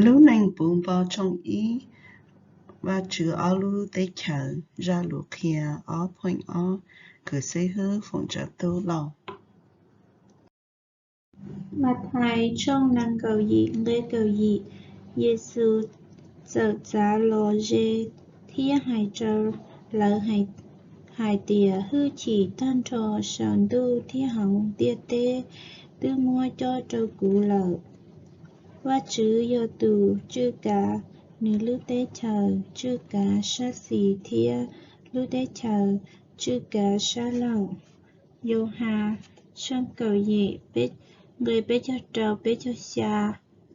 Lub neej puv npo tshooj ib. Vajtswv ob lub teb chaws. Zaj lus qhia ob phooj ob. Kws xib hwb Foom Tsawv Tub Lauj. Mathais tshooj nees nkaum yim nqe kaum yim. Yexus txawm txav los ze thiab hais rau lawv hais tias, Hwj chim tag nrho saum ntuj thiab hauv ntiaj teb twb muab cob rau kuv lawm. Vajtswv yog tus tswj kav nws lub teb chaws, tswj kav sab xis thiab lub teb chaws tswj kav sab laug. Yauhas tshooj kaum yim nqe peb caug rau peb caug xya.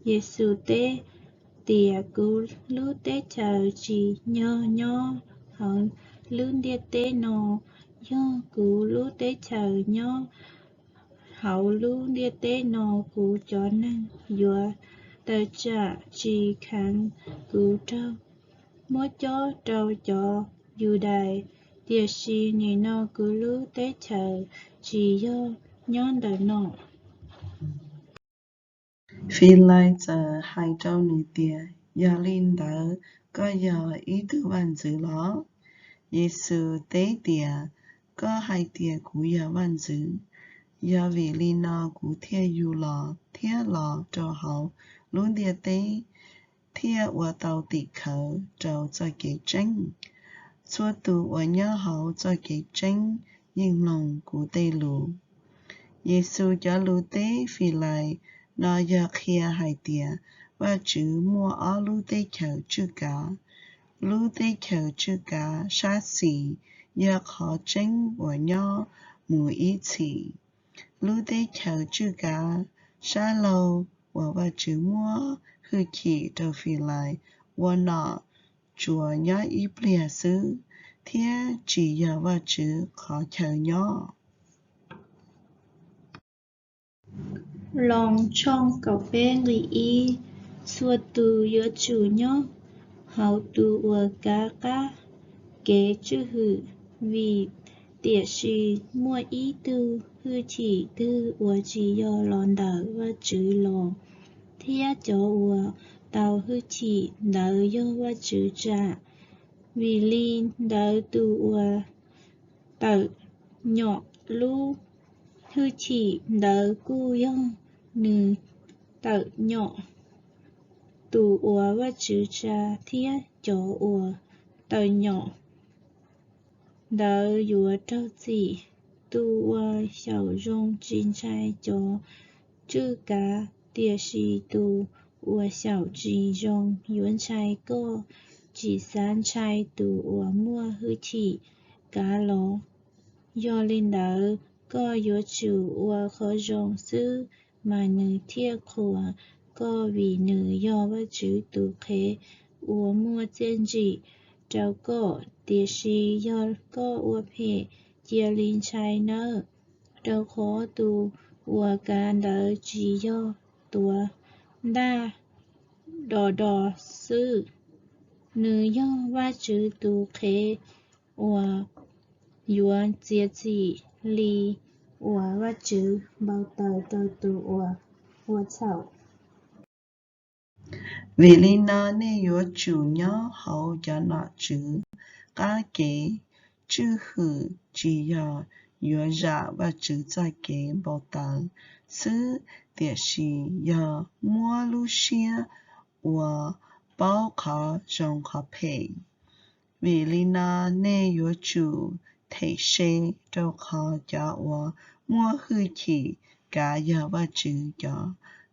Yexus teb tias, Kuv lub teb chaws tsis yog nyob hauv lub ntiaj teb no. Yog kuv lub teb chaws nyob hauv lub ntiaj teb no, kuv cov neeg yuav tawm tsam tsis kheev kuv raug muab cob rau cov Yudais. Tiam sis nim no kuv lub teb chaws tsis yog nyob ntawm no. Filais txawm hais rau nws tias, Yog li ntawd koj yog ib tug vaj ntxwv los? Yexus teb tias, Koj hais tias kuv yog vaj ntxwv. Yog vim li no kuv thiaj yug los thiab los rau hauv lub ntiaj teb thiaj ua tau tim khawv rau txoj kev tseeb. Txhua tus uas nyob hauv txoj kev tseeb yeej mloog kuv tej lus. Yexus cov lus teb Filais no yog qhia hais tias Vajtswv muaj ob lub teb chaws tswj kav. Lub teb chaws tswj kav sab xis yog qhov tseeb uas nyob mus ib txhis. Lub teb chaws tswj kav sab laug uas Vajtswv muab hwj chim rau Filais ua nom tsuas nyob ib pliag xwb, thiab tsis yog Vajtswv qhov chaw nyob. Loos tshooj kaum peb nqe ib. Txhua tus yuav tsum nyob hauv tus uas kav qab kev tswj hwm, vim tiam sis muaj ib tug hwj chim twg uas tsis yog los ntawm Vajtswv los, thiab cov uas tau hwj chim ntawd yog Vajtswv tsa. Vim li ntawd tus uas tawm nyom lub hwj chim ntawd kuj yog nws tawm nyom tus uas Vajtswv tsa, thiab cov uas tawm nyom ntawd yuav raug txim. Tus uas xyaum zoo tsis ntshai cov tswj kav, tiam sis tus uas xyaum tsis zoo yuav ntshai koj. Tsis xav ntshai tus uas muaj hwj chim kav los? Yog li ntawd, koj yuav tsum ua qhov zoo xwb, mas nws thiaj qhuas koj, vim nws yog Vajtswv tus qhev uas muaj txiaj ntsim rau koj. Tiam sis yog koj ua phem, cia li ntshai nawb, rau qhov tus uas kav ntawd tsis yog tuav ntaj do do xwb, nws yog Vajtswv tus qhev uas yuav txiav txim li uas Vajtswv npau taws rau tus uas ua txhaum. Vim li no nej yuav tsum nyob hauv cov nom tswv qab kev tswj hwm, tsis yog yuav zam Vajtswv txoj kev npau taws xwb, tiam sis yog muab lub siab uas paub qhov zoo qhov phem. Vim li no nej yuav tsum them se, rau qhov cov uas muaj hwj chim kav yog Vajtswv cov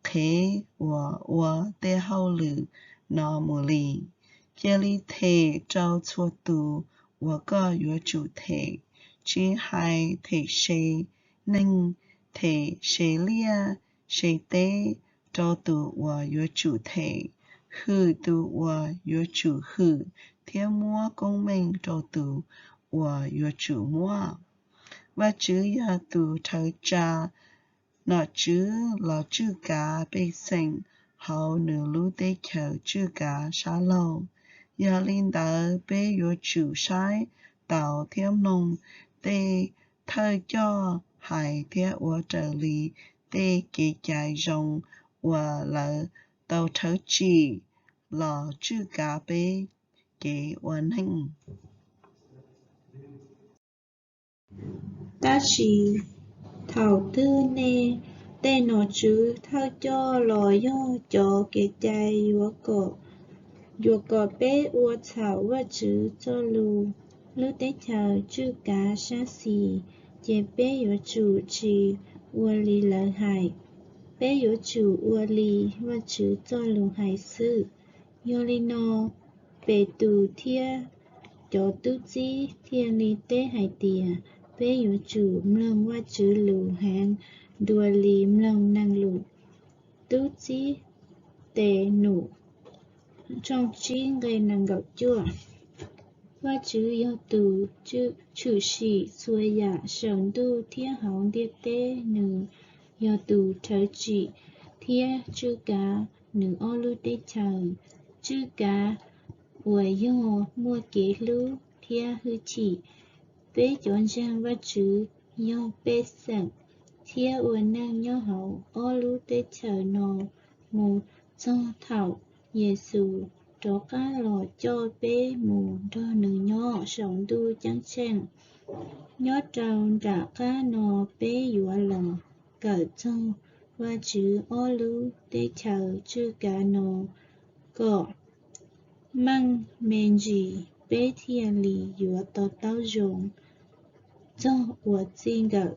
qhev uas ua tej hauj lwm no mus li. Cia li them rau txhua tus uas koj yuav tsum them, tsis hais them se neeg, them se liaj se teb rau tus uas yuav tsum them, hwm tus uas yuav tsum hwm, thiab muab koob meej rau tus uas yuav tsum muab. Vajtswv yog tus rhawv tsa nom tswv los tswj kav pej xeem hauv nws lub teb chaws tswj kav sab laug. Yog li ntawd, peb yuav tsum saib taus thiab mloog tej thawj coj hais thiab ua raws li tej kev cai zoo uas lawv tau rhawv tsim los tswj kav peb kev ua neej. Tab sis thaum twg nej tej nom tswv thawj coj los yog cov kev cai yuam kom peb ua txhaum Vajtswv txoj lus, lub teb chaws tswj kav sab xis, ces peb yuav tsum tsis ua li lawv hais. Peb yuav tsum ua li Vajtswv txoj lus hais xwb. Yog li no, Petus thiab cov tub txib thiaj li teb hais tias, peb yuav tsum mloog Vajtswv lus heev dua li mloog neeg lus. Tub txib Tes Num tshooj tsib nqe nees nkaum cuaj. Vajtswv yog tus tshwm sim txhua yam saum ntuj thiab hauv ntiaj teb. Nws yog tus rhawv tsim thiab tswj kav nws ob lub teb chaws, tswj kav uas yog muaj kev hlub thiab hwj chim. Peb cov ntseeg Vajtswv yog pej xeem thiab ua neej nyob hauv ob lub teb chaws no mus txog thaum Yexus rov qab los coj peb mus nrog nws nyob saum ntuj ceeb tsheej. Nyob rau nram qab no peb yuav los kawm txog Vajtswv ob lub teb chaws tswj kav no kom meej me ntsis peb thiaj li yuav to taub zoo txog uas txij nkawm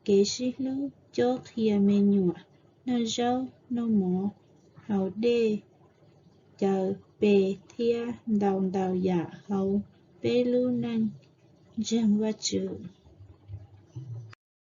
kev sib hlub, cob qhia me nyuam, noj zaub noj mov, haus dej, caw pe thiab ntau ntau yam hauv peb lub neej ntseeg Vajtswv.